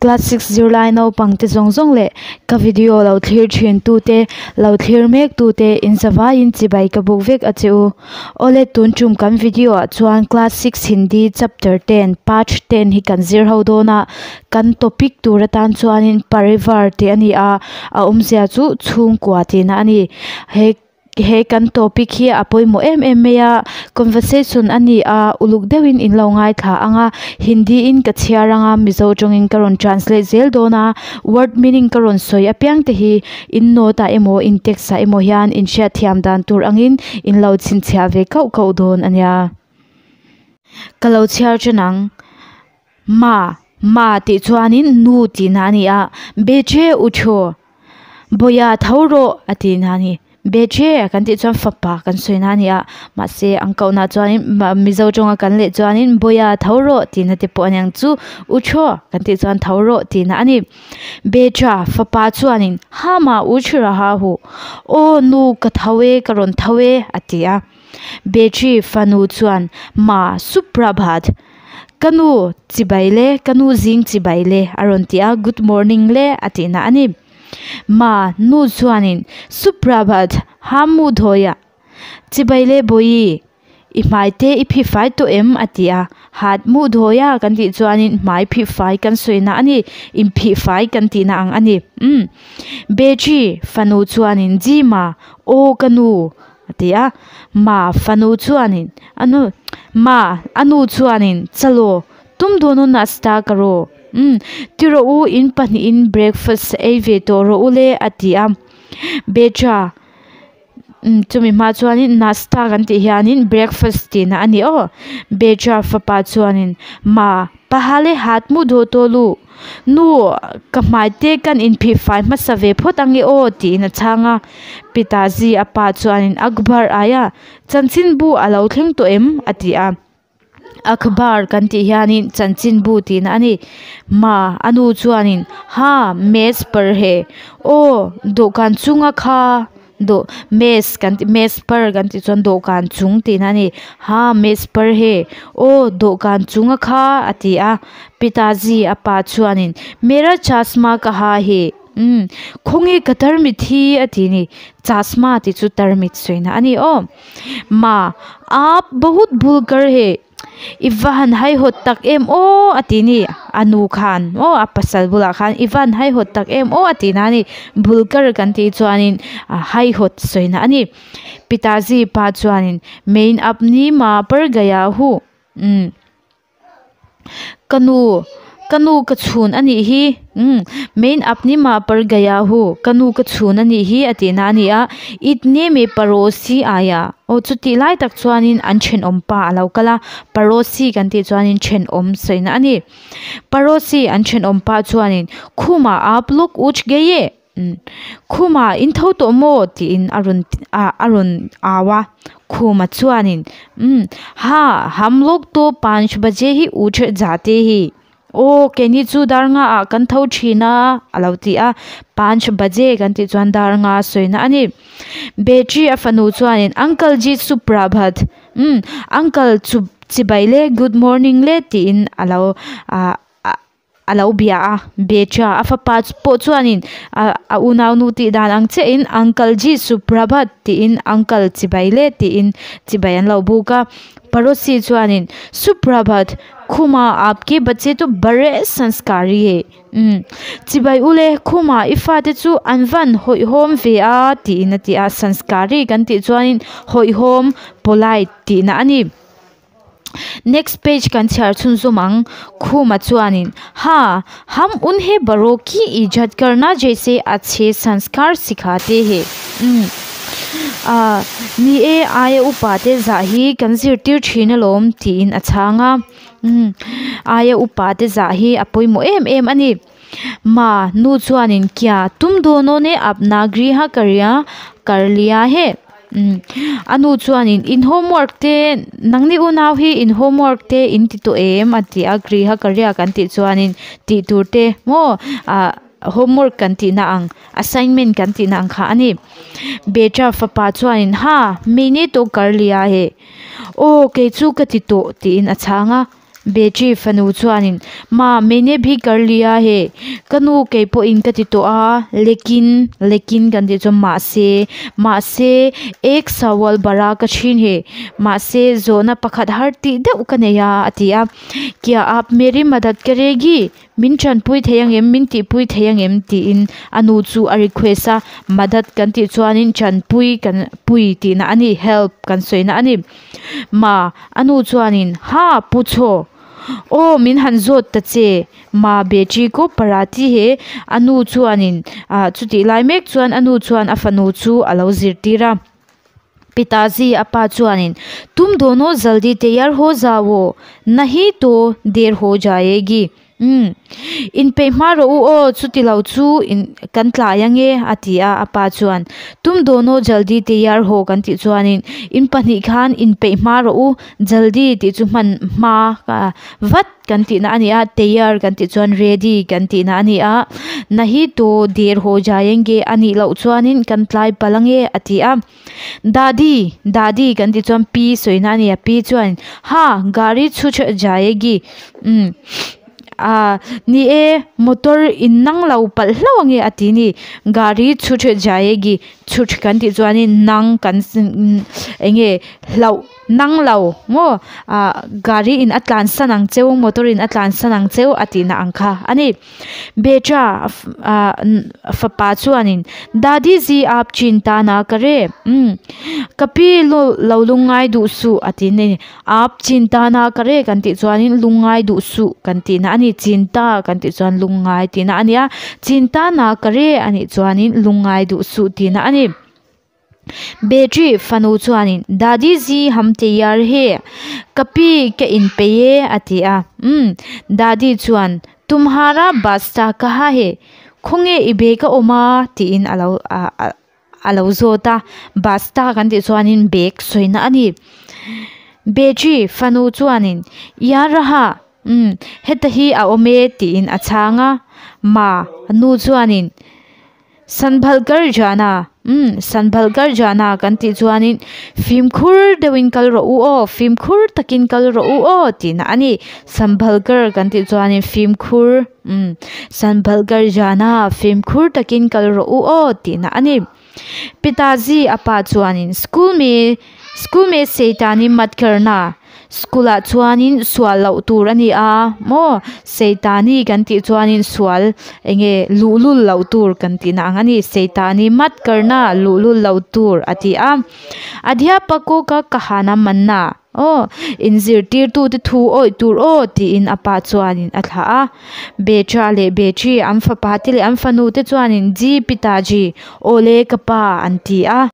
Class six zirlai naupangte zawng zawng leh ka video lo thlir thin tute lo thlir mek tute in zavaiin chibai ka buk vek a che u. Awle tun tum kan video ah chuan class six hindi chapter ten part ten hi kan zir ho dawn a kan topic tur atan chuanin parivar tih a ni a a awmzia chu chhungkua tihna a ni he He kan topic hi a pawimawh em em mai a, conversation a ni a, uluk deuhin in lo ngaithla ang a, Hindi in ka chhiar ang a, Mizo tawngin ka rawn translate zel dawn a, word meaning ka rawn sawi apiang te hi in note ah emaw in text ah emaw hian in hriatthiam dan tur angin in lo chhinchhiah ve kauh kauh dawn a nia. Ka lo chhiar chen ang. Ma, ma tih chuanin nu tihna a ni a, Beche utho, Bawia tho rawh a tihna a ni. Beche kan tih chuan fapa kan sawina a ni a, mahse an kohna chuanin Mizo tawnga kan leh chuanin Bawia tho rawh tihna te pawh a ni ang chu, Utho kan tih chuan tho rawh tihna a ni. Becha fapa chuanin Hama uchhiraha hu, Aw nu ka tho e ka rawn tho e a ti a. Bechi fanu chuan Ma Suprabhat, Ka nu chibai le, ka nu zing chibai le a rawn ti a, good morning le a tihna a ni. Ma nu chuanin Suprabhat, Ha mu dhawiah, chibai le bawi, i hmai te i phi fai tawh em a ti a, hat mu dhawiah kan tih chuanin hmai phi fai kan sawina a ni, inphih fai kan tihna ang a ni. Umm. Bechi fanu chuanin Ji ma, aw ka nu, A ti a, Ma, fanu chuanin, a nu, Ma, a nu chuanin, Chalaw, tum dawn u nasta ka rawh. Umm, ti rawh u, in pahnihin breakfast ei ve tawh rawh u le, a ti a. Becha, Umm, chumi hma chuanin nasta kan tih hianin breakfast tihna a ni aw. Becha fapa chuanin, Ma, pahale hat mu dawh tawh lu. Nu, ka hmai te kan inphih fai hmasa ve phawt ang e aw tiin a chhang a. Pitaji a pa chuanin Akbar aia chanchinbu a lo thleng tawh em? a ti a. Akbar kan tih hianin chanchinbu tihna a ni. Ma, a nu chuanin Ha, mess par he. Aw, dawhkan chunga kha. Dawh mess kan tih mess par kan tih chuan dawhkan chung tihna a ni ha mess par he aw dawhkan chunga kha a ti a pitaji a pa chuanin mera chasma kaha he umm khawnge ka tarmit hi a ti a ni chasma tih chu tarmit sawina a ni aw ma aap bahut bhulkar he. I va han haihawt tak em aw a ti ni a nu khan aw a pasal bulah khan i va han haihawt tak em aw a tihna a ni bulkar kan tih chuanin a haihawt sawina a ni pitaji pa chuanin main apni ma par gaya hu umm ka nu ka nu ka chhun a nih hi umm main apni ma par gaya hu ka nu ka chhun a nih hi a tihna a ni a itne me parosi aia. Aw chutih lai tak chuanin an thenawm pa a lo kal a, Parosi kan tih chuanin thenawm sawina a ni. Parosi an thenawm pa chuanin Khumah aap luk uch gei e Khumah in tho tawh maw tiin a rawn a rawn au a, Khuma chuanin umm ha ham luk tu panch baje hi uch jate hi. Aw keini chu dar nga ah kan tho thin a a lo ti a panch baje kan tih chuan dar nga sawina a ni battery a fanu chuanin uncle ji suprabhat umm uncle chu chibai le good morning le tiin a lo ah a lo bia a battery a fapa pawh chuanin ah a unaunu tih dan ang chiahin uncle ji suprabhat tiin uncle chibai le tiin chibai an lo buk a parosi chuanin suprabhat. Khuma aapke bache chu bare sanskari he umm chibai ule khuma i fate chu an van hawihhawm ve a tiin a ti a sanskari kan tih chuanin hawihhawm polite tihna a ni next page kan chhiar chhunzawm ang khuma chuanin ha ham unhe baro ki ijat karna jaise achhe sanskar sikhate he umm ah ni e aia upa te zah hi kan zirtir thin alawm tiin a chhang a. Umm aia upa te zah hi a pawimawh em em a ni. Ma nu chuanin kia tum dawn e apna griha karya karlia he umm a nu chuanin in homework te nangni unau hi in homework te in ti tawh em a ti a griha karya kan tih chuanin tih tur te maw ah homework kan tihna ang assignment kan tihna ang kha a ni. Becha fapa chuanin ha mei ne tawh karlia he. Aw kei chu ka ti tawh tiin a chhang a, Beti fanu chuanin, Ma, maine bhi kar liya hai, ka nu kei pawhin ka ti tawh a, lekin, lekin kan tih chuan mahse, mahse ek sawal bara ka thin he, mahse zawhna pakhat har tih deuh ka nei a, a ti a. Kya aap meri madad karegi? Min tanpui thei angem, min tihpui thei angem? tiin a nu chu a request a, madad kan tih chuanin tanpui kan pui tihna a ni, help kan sawina a ni. Ma, a nu chuanin, Ha, pu chhaw, aw min han zawt ta che, ma beti ko parati he, a nu chuanin, ah chutih lai mek chuan a nu chuan a fanu chu a lo zirtir a. Pitaji a pa chuanin, Tum dono jaldi teyar ho zao, nahi to der ho jayegi. Umm. Inpeih hma rawh u aw, chuti lo chu in kan tlai ange a ti a, a pa chuan Tum dono jaldi teyar ho kan tih chuanin in pahnih khan inpeih hma rawh u, jaldi tih chu hman hma vat kan tihna a ni a, teyar kan tih chuan ready kan tihna a ni a, nahi to der ho jayenge a nih loh chuanin kan tlai palh ange a ti a. Dadi, dadi kan tih chuan pi sawina a ni a, pi chuan ha gari chhu jayegi umm ah ni e motor in nang lo palh hlauh ange a ti ni gari chhu jayegi chhu kan tih chuanin nang kan eng nge hlauh nang lo maw ah gari in a tlan san ang cheu motor in a tlan san ang cheu a tihna ang kha a ni. Becha ah fapa chuanin Dadi ji aap chinta na kare umm ka pi lo lungngai duh suh a ti ni aap chinta na kare kan tih chuanin lungngai duh suh kan tihna a ni chinta kan tih chuan lungngai tihna a nia chinta na kare a nih chuanin lungngai duh suh tihna a ni. Battery fanu chuanin Dadi ji ham teyar he, ka pi ka inpeih e a ti a. Umm, Dadi chuan Tumhara basta kaha he, khawnge i bag a awm a? tiin a lo a lo zawt a. Basta kan tih chuanin bag sawina a ni. Battery fanu chuanin Ya raha, umm, heta hi a awm e tiin a chhang a. Ma nu chuanin. Sanbhalkar Jana, Umm, Sanbhalkar Jana kan tih chuanin fimkhur deuhin kal rawh u aw, fimkhur takin kal rawh u aw tihna a ni. Sanbhalkar kan tih chuanin fimkhur, umm, Sanbhalkar Jana, fimkhur takin kal rawh u aw tihna a ni. Pitaji a pa chuanin school me, school me Seitani mat karna, School ah chuanin sual loh tur a ni a maw Seitani kan tih chuanin sual enge luhlul loh tur kan tihna ang a ni Seitani mat karna luhlul loh tur a ti a Adhyapak aw ka kahana manna aw inzirtirtu te thu awih tur aw tiin a pa chuanin a thlah a Becha leh Bechi an fapa te leh an fanu te chuanin Ji Pitaji awle ka pa an ti a.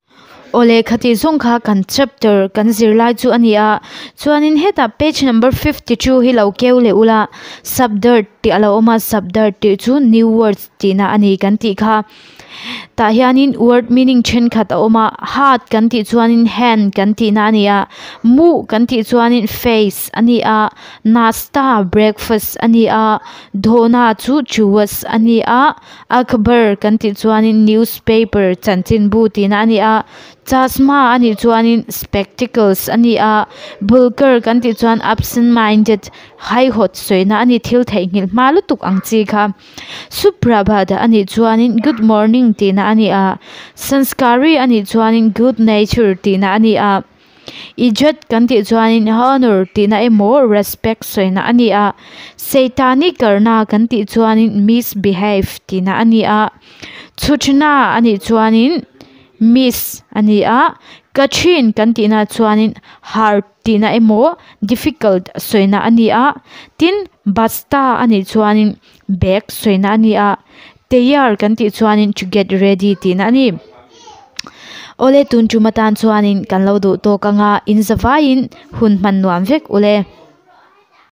Awle khati zawng kha kan chapter kan zirlai chu a ni a, chuanin hetah page number 52 hi lo keu leh ula, subdirt tih a lo awm a, subdirt tih chu new words tihna a ni kan tih kha. Tah hianin word meaning thenkhat a awm a, hat kan tih chuanin hand kan tihna a ni a, muh kan tih chuanin face a ni a, nasta breakfast a ni a, dhona chu to wash a ni a, Akhbar kan tih chuanin newspaper chanchinbu tihna a ni a, chasma a nih chuanin spectacles a ni a, bulker kan tih chuan absent minded haihawt sawina a ni thil theihnghilh hma lutuk ang chi kha. Suprabhat a nih chuanin good morning tihna a ni a, sanskari a nih chuanin good nature tihna a ni a. Ijat kan tih chuanin honour tihna emaw respect sawina a ni a, Seitani karna kan tih chuanin misbehave tihna a ni a, chhuchna a nih chuanin miss a ni a, kachin kan tihna chuanin hard tihna emaw difficult sawina a ni a, tin basta a nih chuanin bag sawina a ni a. Tayar kan tih chuanin to get ready tihna a ni. Awle tun tum atan chuanin kan lo duh tawk anga in zavaiin hun hman nuam vek ule.